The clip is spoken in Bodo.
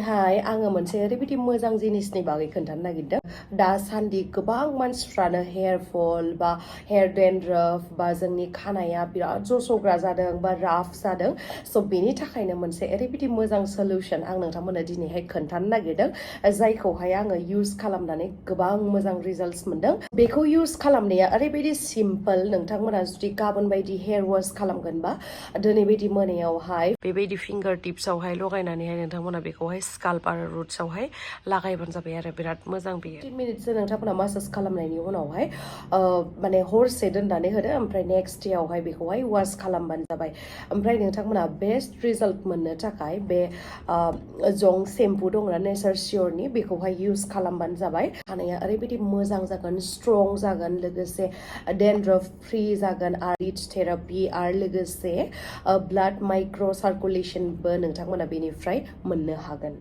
हाय आङो मोनसे ओरैबायदि मोजां जिनिसनि बागै खोन्थानो नागिरदों दासान्दि गोबां मानसिफ्रानो हेयार फल बा हेयार डेन्ड्रफ बा जोंनि खानाया बिराद जस'ग्रा जादों बा राफ जादों स' बेनि थाखायनो मोनसे ओरैबायदि मोजां सल्युशन आं नोंथांमोननो दिनैहाय खोन्थानो नागिरदों जायखौहाय आङो इउज खालामनानै गोबां मोजां रिजाल्ट्स मोनदों बेखौ इउज खालामनाया ओरैबायदि सिम्पल नोंथांमोना जुदि गाबोन बायदि हेयार वाश खालामगोनबा दिनै बायदि मोनायावहाय बेबायदि फिंगार टिप्सआवहाय लगायनानैहाय नोंथांमोना बेखौहाय स्काल्प आरो रुट्सआवहाय लागायबानो जाबाय आरो बिराद मोजां बेयो 15 मिनिटसो नोंथांमोना मासाज खालामनायनि उनावहाय माने हरसे दोननानै होदो ओमफ्राय नेक्स्ट डेआवहाय बेखौहाय वाश खालामबानो जाबाय ओमफ्राय नोंथांमोना बेस्ट रिजाल्ट मोननो थाखाय बे जंक शेम्पु दंना नेचार शियरनि बेखौहाय इउज खालामबानो जाबाय खानाया ओरैबायदि मोजां जागोन स्ट्रं जागोन लोगोसे डेन्ड्रफ फ्रि जागोन आरो रिच थेरापि आरो लोगोसे ब्लाड माइक्र सार्कुलेशनबो नोंथांमोना बेनिफ्राय मोननो हागोन